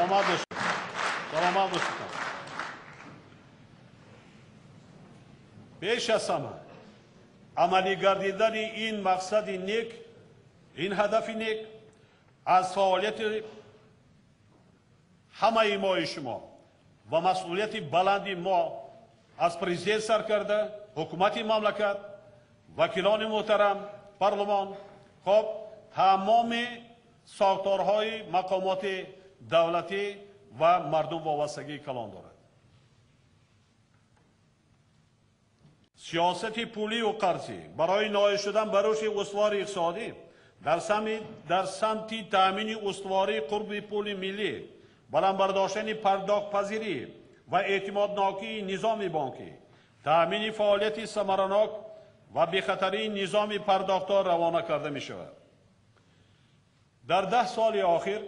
Саломат бошед. Саломат бошед. Пеш аз ҳама амалӣ гардидани ин мақсади нек, ин ҳадафи нек аз фаъолияти ҳамаи мои шумо ва масъулияти баланди мо аз президент сар карда, ҳукумати мамлакат, вакилони муҳтарам парлумон, хоб тамоми сохторҳои мақомоти давлатӣ ва мардум вобастагии калон дорад. Сиёсати пулию қарзӣ барои ноил шудан ба рушди устувори иқтисодӣ дар самти таъмини устувории қурби пули миллӣ, баланд бардоштани пардохтпазирӣ ва эътимоднокии низоми бонкӣ, таъмини фаъолияти самаранок ва бехатарии низоми пардохтҳо равона карда мешавад. Дар 10 соли охир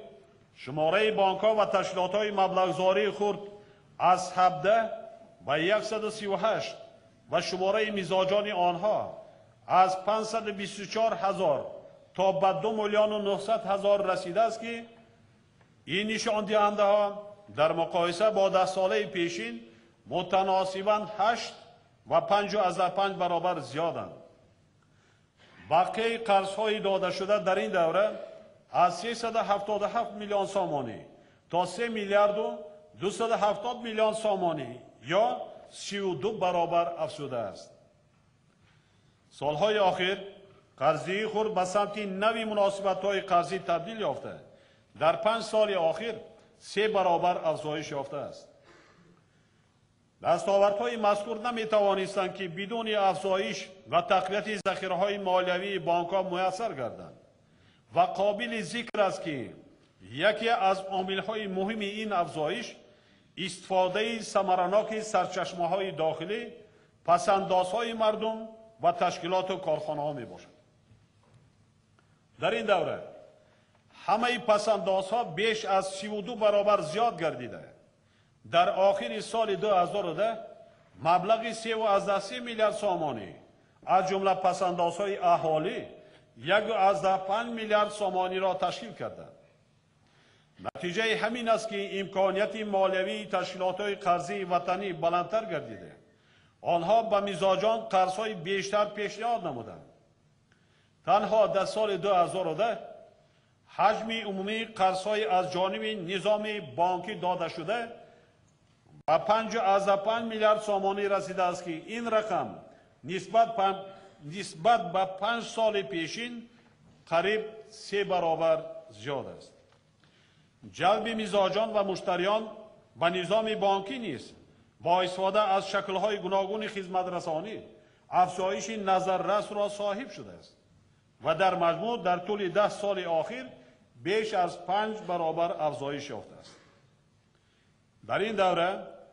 шумораи бонкҳо ва ташкилотҳои маблағгузории хурд аз 17 ба 138 ва шумораи мизоҷони онҳо аз 524 ҳазор то ба 2 миллиону 900 ҳазор расидааст, ки ин нишондиҳандаҳо дар муқоиса бо 10 солаи пешин мутаносибан 8 ва 5,5 баробар зиёданд. Бақияи қарзҳои додашуда дар ин давра аз 377 миллион сомонӣ то 3 миллиарду 270 миллион сомонӣ ё 32 баробар афзудааст. Солҳои охир қарздиҳии хурд ба самти нави муносибатҳои қарзӣ табдил ёфта, дар 5 соли охир 3 баробар афзоиш ёфтааст. Дастовардҳои мазкур наметавонистанд, ки бидуни афзоиш ва тақвияти захираҳои молиявии бонкҳо муяссар гарданд ва қобили зикр аст, ки яке аз омилҳои муҳими ин афзоиш истифодаи самараноки сарчашмаҳои дохилӣ, пасандозҳои мардум ва ташкилоту корхонаҳо мебошад. Дар ин давра ҳамаи пасандозҳо беш аз 32 баробар зиёд гардида, дар охири соли 2010 маблағи 3,3 миллиард сомонӣ, аз ҷумла пасандозҳои аҳолӣ 1,5 миллиард сомониро ташкил карданд. Натиҷаи ҳамин аст, ки имконияти молиявии ташкилотҳои қарзии ватанӣ баландтар гардида, онҳо ба мизоҷон қарзҳои бештар пешниҳод намуданд. Танҳо дар соли 2010 ҳаҷми умумии қарзҳои аз ҷониби низоми бонкӣ додашуда ба 5,5 миллиард сомонӣ расидааст, ки ин рақам нисбат ба 5 соли пешин қариб 3 баробар зиёд аст. Ҷалби мизоҷон ва муштариён ба низоми бонкӣ низ бо истифода аз шаклҳои гуногуни хизматрасонӣ афзоиши назаррасро соҳиб шудааст ва дар маҷмӯъ дар тӯли 10 соли охир беш аз 5 баробар афзоиш ёфтааст. Дар ин давра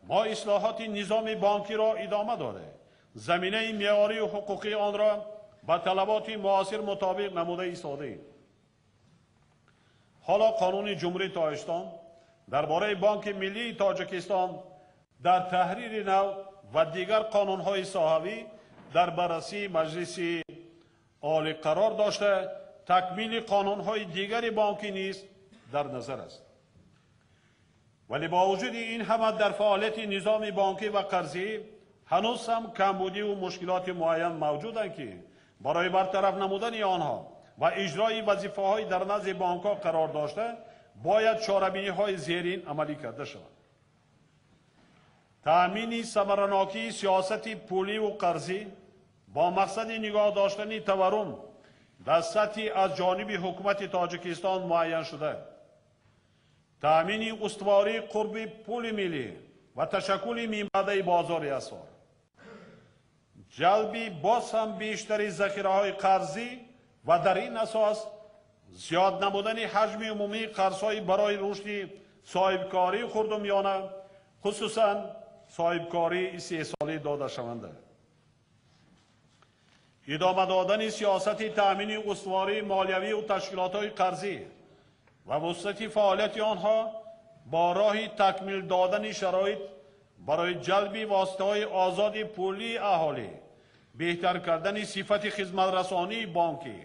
мо ислоҳоти низоми бонкиро идома дода, заминаи меъёрию ҳуқуқии онро ба талаботи муосир мутобиқ намуда истодаем. Ҳоло Қонуни Ҷумҳурии Тоҷикистон дар бораи Бонки Миллии Тоҷикистон дар таҳрири нав ва дигар қонунҳои соҳавӣ дар баррасии Маҷлиси Олӣ қарор дошта, такмили қонунҳои дигари бонкӣ низ дар назар аст. Вале бо вуҷуди ин ҳама дар фаъолияти низоми бонкӣ ва қарзӣ ҳанӯз ҳам камбудиву мушкилоти муайян мавҷуданд, ки барои бартараф намудани онҳо ва иҷрои вазифаҳои дар назди бонкҳо қарор дошта бояд чорабиниҳои зерин амалӣ карда шавад. Таъмини самаранокии сиёсати пуливу қарзӣ бо мақсади нигоҳ доштани таваррум дар сатҳи аз ҷониби ҳукумати Тоҷикистон муайян шуда, таъмини устувории қурби пули миллӣ ва ташаккули минбаъдаи бозори асъор, ҷалби боз ҳам бештари захираҳои қарзӣ ва дар ин асос зиёд намудани ҳаҷми умумии қарзҳои барои рушди соҳибкории хурду миёна, хусусан соҳибкории истеҳсолӣ додашаванда, идома додани сиёсати таъмини устувории молиявию ташкилотҳои қарзӣ ва вусъати фаъолияти онҳо бо роҳи такмил додани шароит барои ҷалби воситаҳои озоди пулии аҳолӣ, беҳтар кардани сифати хизматрасонии бонкӣ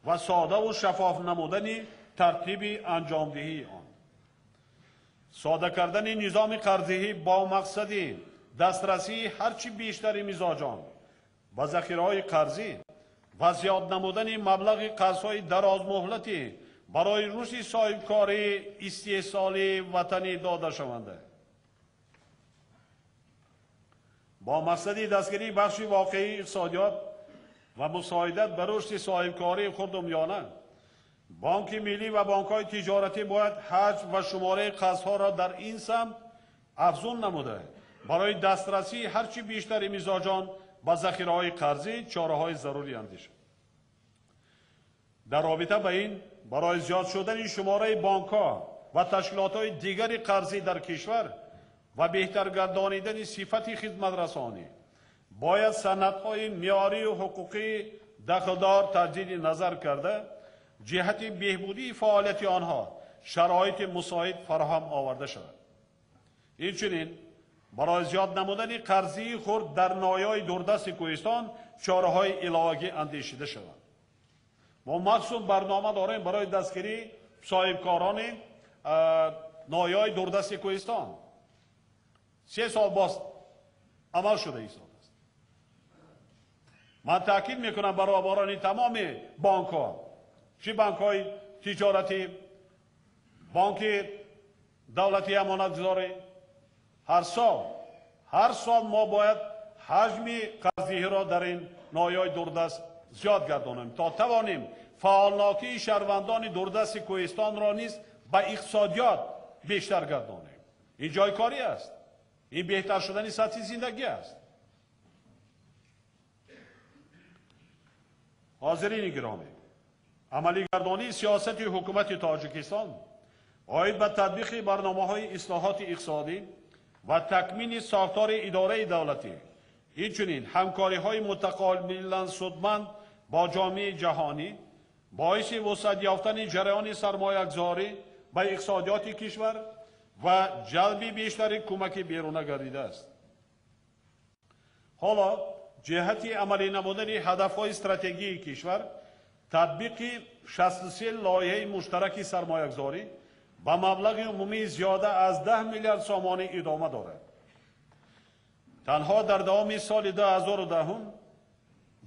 ва содаву шаффоф намудани тартиби анҷомдиҳии он. Сода кардани низоми қарздиҳӣ бо мақсади дастрасии ҳарчи бештари мизоҷон ба захираҳои қарзӣ ва зиёд намудани маблағи қарзҳои дарозмуҳлатӣ барои рушди соҳибкории истеҳсолии ватанӣ дода шаванда. Бо мақсади дастгирии бахши воқеии иқтисодиёт ва мусоидат ба рушди соҳибкории хурду миёна, Бонки миллӣ ва бонкҳои тиҷоратӣ бояд ҳаҷм ва шумораи қарзҳоро дар ин самт афзун намуда, барои дастрасии ҳарчи бештари мизоҷон ба захираҳои қарзӣ чораҳои зарурӣ андешанд. Дар робита ба ин, барои зиёд шудани шумораи бонкҳо ва ташкилотҳои дигари қарзӣ дар кишвар ва беҳтар гардонидани сифати хизматрасонӣ, бояд санадҳои меъёрию ҳуқуқии дахлдор таҷдиди назар карда, ҷиҳати беҳбудии фаъолияти онҳо шароити мусоид фароҳам оварда шавад. Инчунин барои зиёд намудани қарзии хурд дар ноҳияҳои дурдасти Кӯҳистон чораҳои иловагӣ андешида шаванд. Мо махсус барнома дорем барои дастгирии соҳибкорони ноҳияҳои дурдасти Кӯҳистон. 3 сол боз амал шуда истодааст. Ман таъкид мекунам баробарони тамоми бонкҳо, чӣ бонкҳои тиҷоратӣ, бонки давлатии амонатгузорӣ, ҳар сол мо бояд ҳаҷми қарздиҳиро дар ин ноҳияҳои дурдаст зиёд гардонем, то тавонем фаъолнокии шаҳрвандони дурдасти Кӯҳистонро низ ба иқтисодиёт бештар гардонем. Ин ҷойи корӣ аст, ин беҳтар шудани сатҳи зиндагӣ аст. Ҳозирини гиромӣ, амалигардонии сиёсати ҳукумати Тоҷикистон оид ба татбиқи барномаҳои ислоҳоти иқтисодӣ ва такмини сохтори идораи давлатӣ, инчунин ҳамкориҳои мутақобилан судманд бо ҷомеаи ҷаҳонӣ боиси вусъат ёфтани ҷараёни сармоягузорӣ ба иқтисодиёти кишвар ва ҷалби бештари кӯмаки беруна гардидааст. Ҳоло ҷиҳати амалӣ намудани ҳадафҳои стратегии кишвар, татбиқи 63 лоиҳаи муштараки сармоягузорӣ ба маблағи умумии зиёда аз 10 миллиард сомонӣ идома дорад. Танҳо дар давоми соли 2010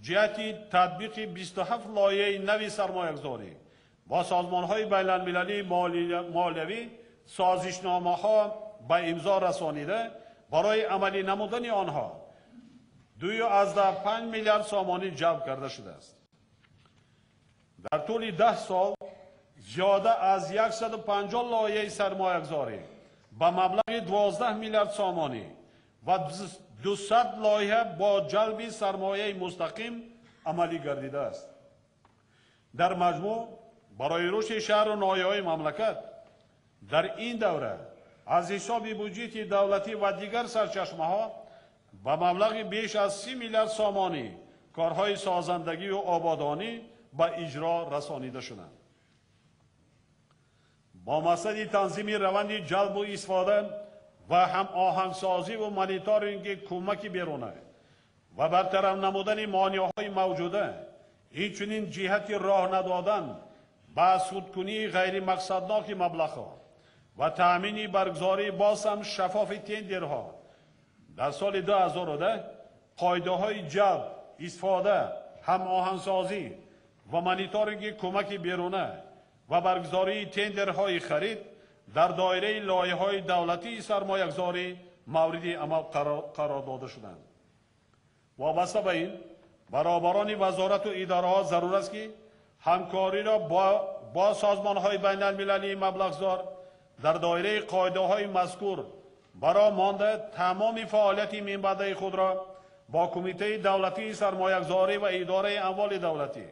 ҷиҳати татбиқи 27 лоиҳаи нави сармоягузорӣ бо созмонҳои байналмилалии молиявӣ созишномаҳо ба имзо расонида, барои амалӣ намудани онҳо 2,5 миллиард сомонӣ ҷалб карда шудааст. Дар тӯли 10 сол зиёда аз 150 лоиҳаи сармоягузорӣ ба маблағи 12 миллиард сомонӣ ва 200 лоиҳа бо ҷалби сармояи мустақим амалӣ гардидааст. Дар маҷмӯъ барои рушди шаҳру ноҳияҳои мамлакат дар ин давра аз ҳисоби буҷети давлатӣ ва дигар сарчашмаҳо ба маблағи беш аз 30 миллиард сомонӣ корҳои созандагию ободонӣ ба иҷро расонида шуданд. Бо мақсади танзими раванди ҷалбу истифода ва ҳамоҳангсозиву мониторинги кӯмаки беруна ва бартараф намудани монеаҳои мавҷуда, инчунин ҷиҳати роҳ надодан ба судкунии ғайримақсадноки маблағҳо ва таъмини баргузории боз ҳам шаффофи тендерҳо дар соли 2010 қоидаҳои ҷалб, истифода, ҳамоҳангсозӣ ва мониторинги кӯмаки беруна ва баргузории тендерҳои харид дар доираи лоиҳаҳои давлатии сармоягузорӣ мавриди амал қарор дода шуданд. Вобаста ба ин, баробарони вазорату идораҳо зарур аст, ки ҳамкориро бо созмонҳои байналмилалии маблағгузор дар доираи қоидаҳои мазкур баро монда тамоми фаъолияти минбаъдаи худро бо Кумитаи давлатии сармоягузорӣ ва идораи амволи давлатӣ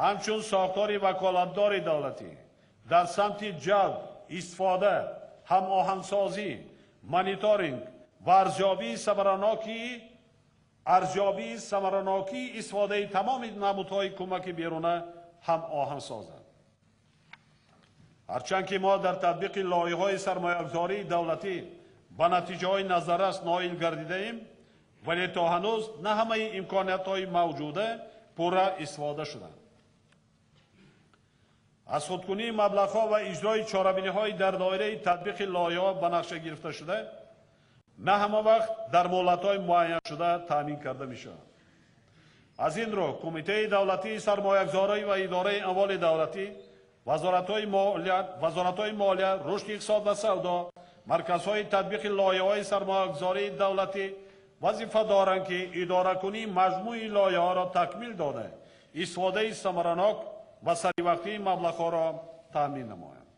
ҳамчун сохтори ваколатдори давлатӣ дар самти ҷалб, истифода, ҳамоҳангсозӣ, мониторинг ва арзёбии самаранокии истифодаи тамоми намудҳои кӯмаки беруна ҳамоҳанг созанд. Ҳарчанд ки мо дар татбиқи лоиҳаҳои сармоягузории давлатӣ ба натиҷаҳои назаррас ноил гардидаем, вале то ҳанӯз на ҳамаи имкониятҳои мавҷуда пурра истифода шуданд. Аз худкунии маблағҳо ва иҷрои чорабиниҳои дар доираи татбиқи лоиҳаҳо ба нақша гирифта шуда, на ҳама вақт дар муҳлатҳои муайяншуда таъмин карда мешавад. Аз ин рӯ Кумитаи давлатии сармоягузорӣ ва идораи амволи давлатӣ, вазоратҳои молия, рушди иқтисод ва савдо, марказҳои татбиқи лоиҳаҳои сармоягузории давлатӣ вазифа доранд, ки идоракунии маҷмӯи лоиҳаҳоро такмил дода, истифодаи самаранок ва саривақтии маблағҳоро таъмин намоянд.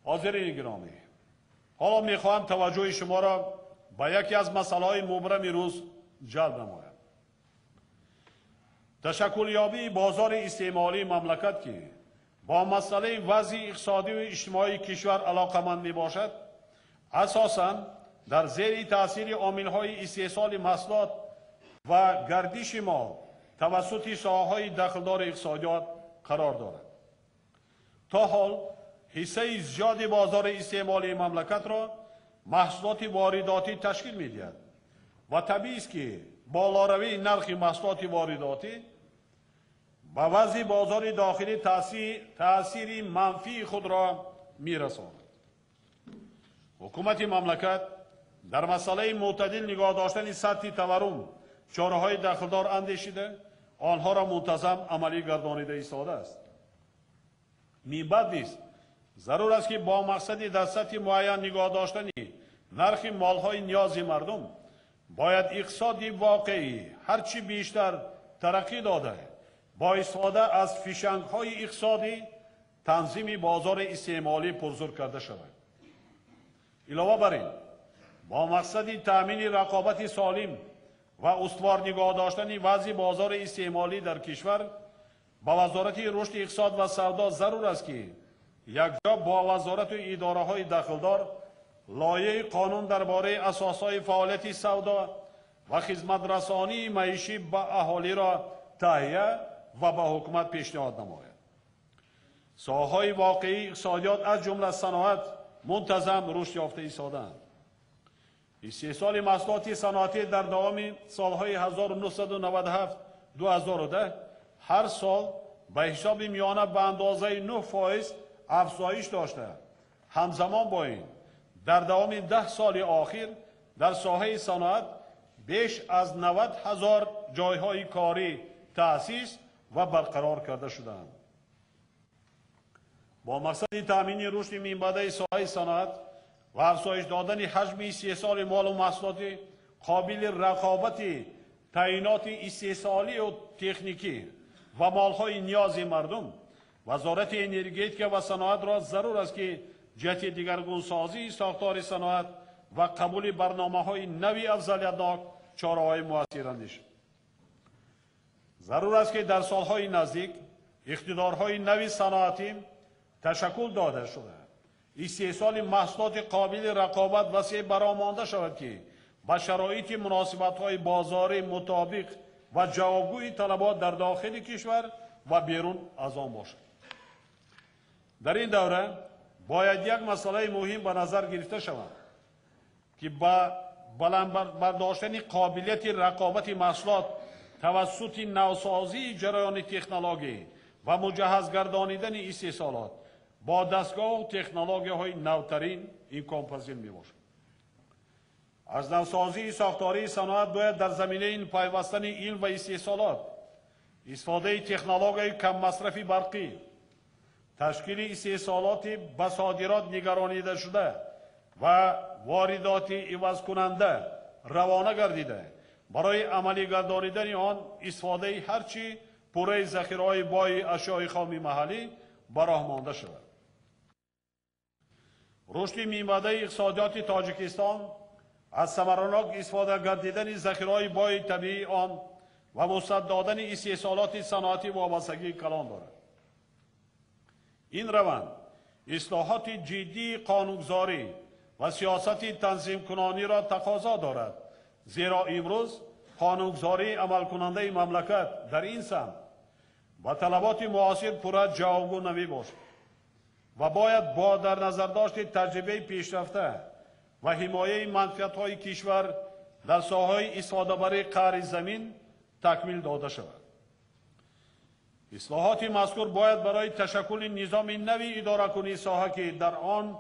Ҳозирини гиромӣ, ҳоло мехоҳам таваҷҷӯҳи шуморо ба яке аз масъалаҳои мубрами рӯз ҷалб намоям. Ташаккулёбии бозори истеъмолии мамлакат, ки бо масъалаи вазъи иқтисодию иҷтимоии кишвар алоқаманд мебошад, асосан дар зери таъсири омилҳои истеҳсоли маҳсулот ва гардиши мол тавассути соҳаҳои дахлдори иқтисодиёт қарор дорад. То ҳол ҳиссаи зиёди бозори истеъмолии мамлакатро маҳсулоти воридотӣ ташкил медиҳад ва табиист, ки болоравии нархи маҳсулоти воридотӣ ба вазъи бозори дохилӣ таъсири манфии худро мерасонад. Ҳукумати мамлакат дар масъалаи мӯътадил нигоҳ доштани сатҳи таваррум чораҳои дахлдор андешида, онҳоро мунтазам амалӣ гардонида истодааст. Минбаъд низ зарур аст, ки бо мақсади дар сатҳи муайян нигоҳ доштани нархи молҳои ниёзи мардум бояд иқтисоди воқеӣ ҳарчи бештар тараққӣ дода, бо истифода аз фишангҳои иқтисодӣ танзими бозори истеъмолӣ пурзур карда шавад. Илова бар ин, бо мақсади таъмини рақобати солим ва устувор нигоҳ доштани вазъи бозори истеъмолӣ дар кишвар ба Вазорати рушди иқтисод ва савдо зарур аст, ки якҷо бо вазорату идораҳои дахлдор лоиҳаи қонун дар бораи асосҳои фаъолияти савдо ва хизматрасонии маишӣ ба аҳолиро таҳия ва ба ҳукумат пешниҳод намояд. Соҳаҳои воқеии иқтисодиёт аз ҷумла саноат мунтазам рушд ёфта истодаанд. Истеҳсоли маҳсулоти саноатӣ дар давоми солҳои 1997-2010 ҳар сол ба ҳисоби миёна ба андозаи 9% афзоиш дошта, ҳамзамон бо ин дар давоми 10 соли охир дар соҳаи саноат беш аз 90 ҳазор ҷойҳои корӣ таъсис ва барқарор карда шудаанд. Бо мақсади таъмини рушди минбаъдаи соҳаи саноат ва афзоиш додани ҳаҷми истеҳсоли молу маҳсулоти қобили рақобати таъиноти истеҳсолию техникӣ ва молҳои ниёзи мардум, Вазорати энергетика ва саноатро зарур аст, ки ҷиҳати дигаргунсозии сохтори саноат ва қабули барномаҳои нави афзалиятнок чораҳои муассир андешад. Зарур аст, ки дар солҳои наздик иқтидорҳои нави саноатӣ ташаккул дода шуда, истеҳсоли маҳсулоти қобили рақобат васеъ баромонда шавад, ки ба шароити муносибатҳои бозорӣ мутобиқ ва ҷавобгӯи талабот дар дохили кишвар ва берун аз он бошад. Дар ин давра бояд як масъалаи муҳим ба назар гирифта шавад, ки ба баланд бардоштани қобилияти рақобати маҳсулот тавассути навсозии ҷараёни технологӣ ва муҷаҳҳаз гардонидани истеҳсолот бо дастгоҳу технологияҳои навтарин имконпазир мебошад. Аз навсозии сохтории саноат бояд дар заминаи пайвастани илм ва истеҳсолот, истифодаи технологияи каммасрафи барқӣ, ташкили истеҳсолоти ба содирот нигаронидашуда ва воридоти ивазкунанда равона гардида, барои амалӣ гардонидани он истифодаи ҳарчи пурраи захираҳои бои ашёи хоми маҳаллӣ ба роҳ монда шавад. Рушди минбаъдаи иқтисодиёти Тоҷикистон аз самаранок истифода гардидани захираҳои бои табиии он ва вусъат додани истеҳсолоти саноатӣ вобастагии калон дорад. Ин раванд ислоҳоти ҷиддии қонунгузорӣ ва сиёсати танзимкунониро тақозо дорад, зеро имрӯз қонунгузории амалкунандаи мамлакат дар ин самт ба талаботи муосир пурра ҷавобгӯ намебошад ва бояд бо дар назардошти таҷрибаи пешрафта ва ҳимояи манфиатҳои кишвар дар соҳаҳои истифодабарии қаъри замин такмил дода шавад. Ислоҳоти мазкур бояд барои ташаккули низоми нави идоракунии соҳа, ки дар он